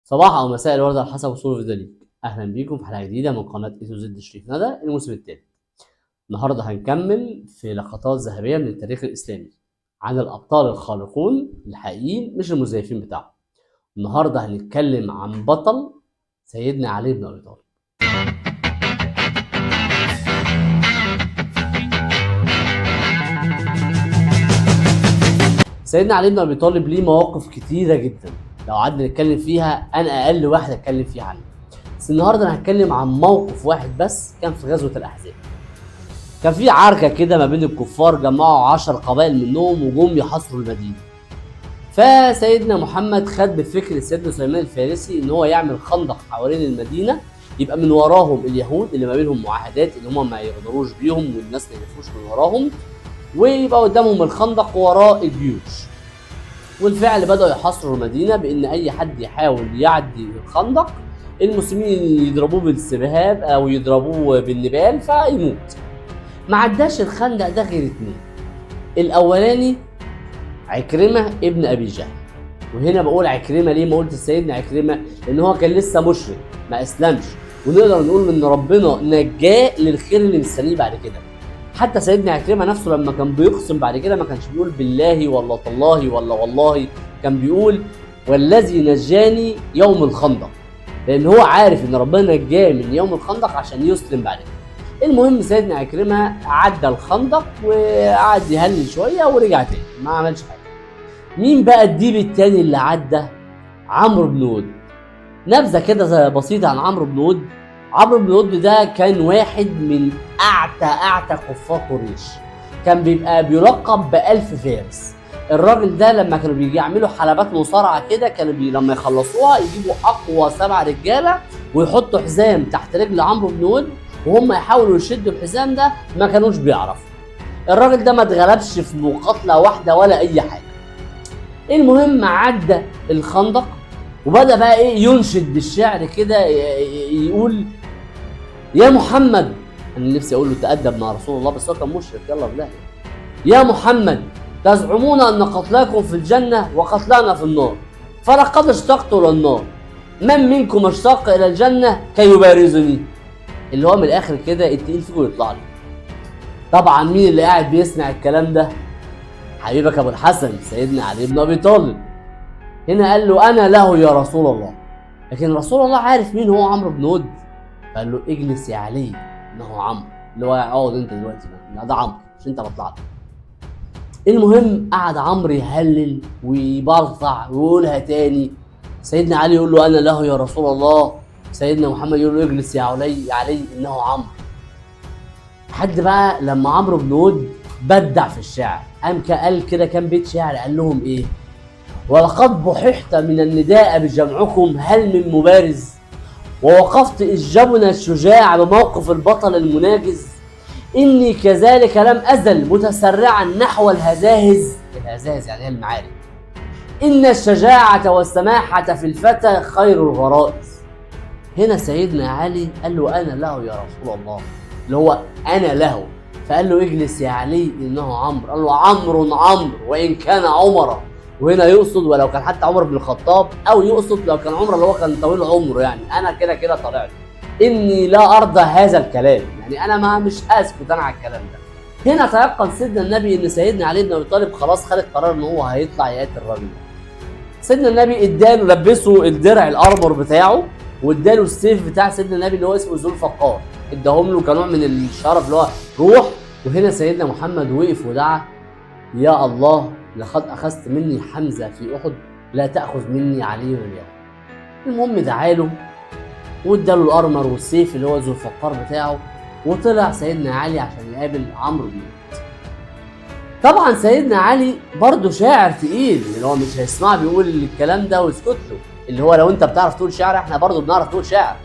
صباح او مساء الورد على حسب وصول الفيديو ليك. اهلا بيكم في حلقة جديدة من قناة A to Z شريف ندى الموسم الثالث. النهارده هنكمل في لقطات ذهبية من التاريخ الاسلامي عن الابطال الخارقون الحقيقيين مش المزيفين بتاعهم. النهارده هنتكلم عن بطل سيدنا علي بن ابي طالب. سيدنا علي بن ابي طالب ليه مواقف كتيرة جدا لو قعدنا نتكلم فيها انا اقل واحد اتكلم فيها عنه، بس النهارده انا هتكلم عن موقف واحد بس كان في غزوة الاحزاب. كان في عركة كده ما بين الكفار، جمعوا 10 قبائل منهم وجم يحاصروا المدينة. فسيدنا محمد خد بفكر سيدنا سليمان الفارسي ان هو يعمل خندق حوالين المدينة، يبقى من وراهم اليهود اللي ما بينهم معاهدات اللي هم ما يغدروش بيهم والناس ما يلفوش من وراهم، ويبقى قدامهم الخندق ووراه الجيوش. والفعل بدأوا يحاصروا المدينة بإن أي حد يحاول يعدي الخندق المسلمين يضربوه بالسبهاب أو يضربوه بالنبال فيموت. ما عداش الخندق ده غير 2. الأولاني عكرمة ابن أبي جهل، وهنا بقول عكرمة ليه ما قلت سيدنا عكرمة؟ لأن هو كان لسه مشرك ما أسلمش، ونقدر نقول إن ربنا نجاه للخير اللي مستنيه بعد كده. حتى سيدنا عكرمة نفسه لما كان بيقسم بعد كده ما كانش بيقول بالله ولا تالله ولا والله، كان بيقول والذي نجاني يوم الخندق، لأن هو عارف إن ربنا نجاه من يوم الخندق عشان يسلم بعد كده. المهم سيدنا عكرمة عدى الخندق وقعد يهلل شوية ورجع تاني ما عملش حاجة. مين بقى الديب التاني اللي عدى؟ عمرو بن ود. نبذة كده بسيطة عن عمرو بن ود. عمرو بن ود ده كان واحد من اعتى كفار قريش، كان بيبقى بيلقب ب1000 فارس. الراجل ده لما كانوا بيجي يعملوا حلبات مصارعه كده كانوا لما يخلصوها يجيبوا اقوى 7 رجاله ويحطوا حزام تحت رجل عمرو بن ود وهم يحاولوا يشدوا الحزام ده، ما كانوش بيعرفوا. الراجل ده ما اتغلبش في مقاتله واحدة ولا اي حاجة. المهم عدى الخندق وبدا بقى ايه ينشد بالشعر كده، يقول يا محمد. انا نفسي اقول له تأدب مع رسول الله، بس هو كان مشرك، يلا بالله. يا محمد تزعمون ان قتلاكم في الجنة وقتلانا في النار، فلقد اشتقت الى النار، من منكم اشتاق الى الجنة كي يبارزني؟ اللي هو من الاخر كده التقيل فيكم يطلع لي. طبعا مين اللي قاعد بيسمع الكلام ده؟ حبيبك ابو الحسن سيدنا علي بن ابي طالب. هنا قال له انا له يا رسول الله، لكن رسول الله عارف مين هو عمرو بن ود، فقال له اجلس يا علي انه عمرو، اللي هو اقعد انت دلوقتي بقى، ده عمرو مش انت بطلع. المهم قعد عمرو يهلل ويبرطع ويقولها تاني. سيدنا علي يقول له انا له يا رسول الله، سيدنا محمد يقول له اجلس يا علي يا علي انه عمرو. لحد بقى لما عمرو بن ود بدع في الشعر، قام قال كده كام بيت شعر، قال لهم ايه؟ ولقد بححت من النداء بجمعكم هل من مبارز، ووقفت إذ جبن الشجاع بموقف البطل المناجز، إني كذلك لم أزل متسرعا نحو الهزاهز. الهزاهز يعني هي المعارك. إن الشجاعة والسماحة في الفتى خير الغرائز. هنا سيدنا علي قال له أنا له يا رسول الله، اللي هو أنا له. فقال له اجلس يا علي إنه عمرو. قال له عمرو عمرو وإن كان عمر. وهنا يقصد ولو كان حتى عمر بن الخطاب، او يقصد لو كان عمر اللي هو كان طويل عمره، يعني انا كده كده طلعت اني لا ارضى هذا الكلام، يعني انا ما مش هسكت انا على الكلام ده. هنا تيقن سيدنا النبي ان سيدنا علي بن ابي طالب خلاص خد القرار ان هو هيطلع يقاتل الراجل ده. سيدنا النبي اداله، لبسه الدرع ال armor بتاعه، واداله السيف بتاع سيدنا النبي اللي هو اسمه ذو الفقار، اداهم له كنوع من الشرف اللي هو روح. وهنا سيدنا محمد وقف ودعا يا الله لقد أخذت مني حمزة في أحد لا تأخذ مني علي اليوم. المهم دعاله واداله ال armor والسيف اللي هو ذو الفقار بتاعه، وطلع سيدنا علي عشان يقابل عمرو بن ود. طبعا سيدنا علي برضه شاعر تقيل، اللي هو مش هيسمع بيقول الكلام ده ويسكت له، اللي هو لو انت بتعرف تقول شعر احنا برضه بنعرف تقول شعر.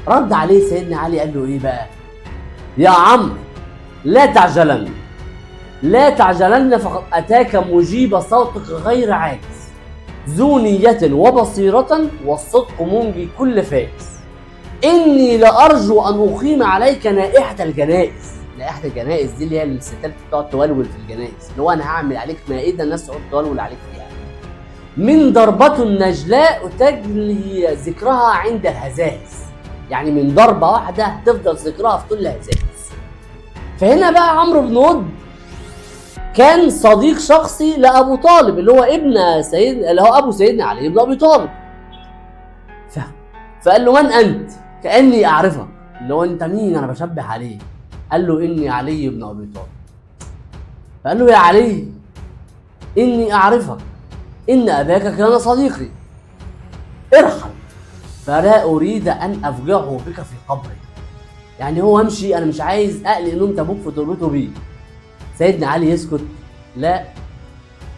رد عليه سيدنا علي قال له ايه بقى؟ يا عمرو لا تعجلن، لا تعجلن فقد أتاك مجيب صوتك غير عاجز، ذو نية وبصيرة والصدق منجي كل فائز، إني لأرجو أن أقيم عليك نائحة الجنائز. نائحة الجنائز دي اللي هي الستات بتقعد تولول في الجنائز، اللي هو أنا هعمل عليك مائدة الناس تقعد تولول عليك فيها. من ضربة النجلاء تجلي ذكرها عند الهزاهز، يعني من ضربة واحدة تفضل ذكرها في كل الهزاهز. فهنا بقى عمرو بن ود كان صديق شخصي لأبو طالب اللي هو ابن سيد، اللي هو أبو سيدنا علي بن أبي طالب. فقال له من أنت؟ كأني أعرفك، اللي هو أنت مين؟ أنا بشبه عليه. قال له إني علي بن أبي طالب. فقال له يا علي إني أعرفك، إن أباك كان صديقي، ارحل فلا أريد أن أفجعه بك في قبري. يعني هو امشي، أنا مش عايز أقلق نوم أبوك في تربته بيه. سيدنا علي يسكت؟ لا.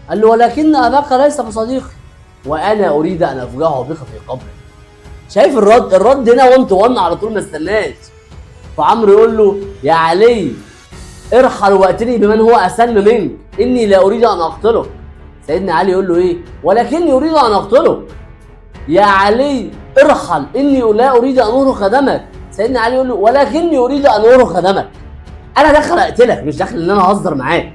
قال له ولكن أباك ليس بصديقي وأنا أريد أن أفجعه بك في قبري. شايف الرد؟ الرد هنا 1 to 1 على طول، ما استناش. فعمرو يقول له يا علي ارحل واتني بمن هو اسن منك، اني لا اريد ان اقتلك. سيدنا علي يقول له ايه؟ ولكني اريد ان اقتلك. يا علي ارحل اني لا اريد ان ارق دمك. سيدنا علي يقول له ولكني اريد ان ارق دمك، انا داخل اقتلك مش داخل ان انا اهزر معاك.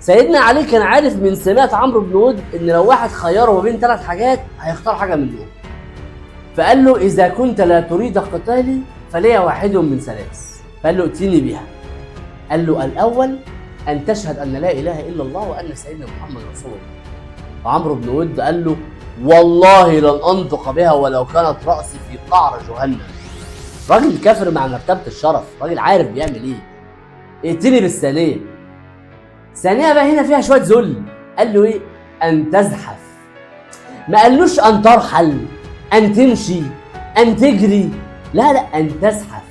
سيدنا علي كان عارف من سمات عمرو بن ود ان لو واحد خيره ما بين 3 حاجات هيختار حاجة منهم. فقال له اذا كنت لا تريد قتالي فلي واحد من 3. فقال له ائتني بها. قال له الاول ان تشهد ان لا اله الا الله وان سيدنا محمد رسول الله. فعمرو بن ود قال له والله لن انطق بها ولو كانت راسي في قعر جهنم. راجل كافر مع مرتبه الشرف، راجل عارف بيعمل ايه. ائتني بالثانية. ثانية بقى هنا فيها شوية ذل. قال له ايه؟ ان تزحف. ما قالوش ان ترحل، ان تمشي، ان تجري، لا لا، ان تزحف.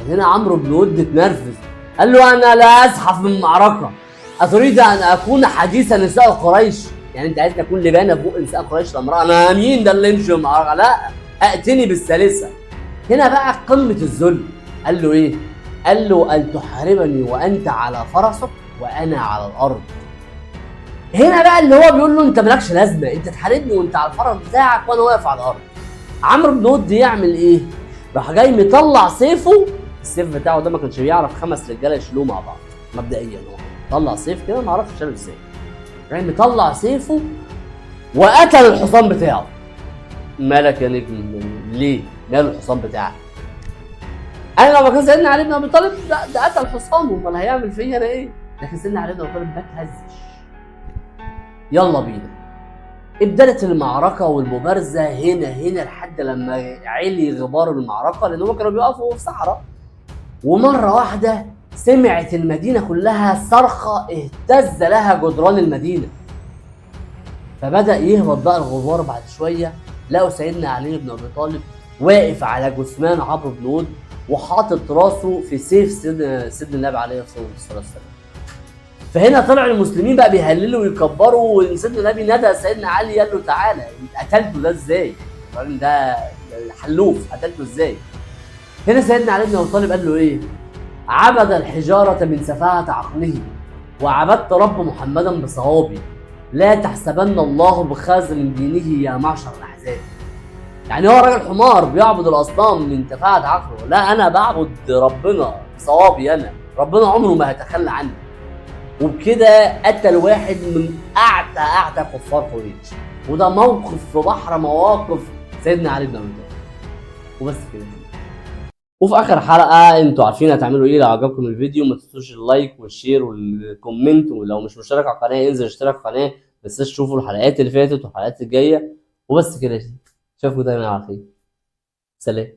هنا عمرو بن ود اتنرفز، قال له انا لا ازحف من معركة، اتريد ان اكون حديث نساء قريش؟ يعني انت عايز تكون لبانه فوق نساء قريش الامراة؟ انا مين ده اللي يمشي المعركة؟ لا، ائتني بالثالثة. هنا بقى قمة الذل. قال له ايه؟ قال له ان تحاربني وانت على فرسك وانا على الارض. هنا بقى اللي هو بيقول له انت مالكش لازمه، انت تحاربني وانت على الفرس بتاعك وانا واقف على الارض. عمرو بن ود يعمل ايه؟ راح جاي مطلع سيفه، السيف بتاعه ده ما كانش بيعرف 5 رجاله يشيلوه مع بعض مبدئيا، هو طلع سيف كده ما اعرفش شاله ازاي، راح مطلع سيفه وقتل الحصان بتاعه. مالك يا نجم؟ ليه؟ ماله الحصان بتاعك؟ انا لو ما كان سيدنا علي بن ابي طالب ده قتل حصانه، امال هيعمل فيا انا ايه؟ لكن سيدنا علي بن ابي طالب ما اتهزش. يلا بينا. ابتدت المعركة والمبارزه هنا هنا لحد لما علي غبار المعركة، لان هم كانوا بيقفوا في صحراء. ومرة واحدة سمعت المدينة كلها صرخة اهتز لها جدران المدينة. فبدا يهبط بقى الغبار بعد شوية، لقوا سيدنا علي بن ابي طالب واقف على جثمان عمرو بن ود وحاطط راسه في سيف سيدنا النبي عليه الصلاة والسلام. فهنا طلع المسلمين بقى بيهللوا ويكبروا، وسيدنا النبي ندى سيدنا علي قال له تعالى، انت قتلته ده ازاي؟ الراجل ده حلوف، قتلته ازاي؟ هنا سيدنا علي بن ابي طالب قال له ايه؟ عبد الحجارة من سفاهة عقله، وعبدت رب محمدا بصوابي، لا تحسبن الله بخازن دينه يا معشر الاحزاب. يعني هو راجل حمار بيعبد الاصنام من تفاهة عقله، لا انا بعبد ربنا بصوابي، انا ربنا عمره ما هيتخلى عني. وبكده قتل واحد من اعتى كفار قريش. وده موقف في بحر مواقف سيدنا علي بن ابي طالب. وبس كده. وفي اخر حلقة انتوا عارفين هتعملوا ايه. لو عجبكم الفيديو ما تنسوش ال like وال share وال comment، ولو مش مشترك على القناة انزل اشترك في القناة، ما تنساش تشوفوا الحلقات اللي فاتت والحلقات الجاية. وبس كده، اشوفكم دايما على خير. سلام.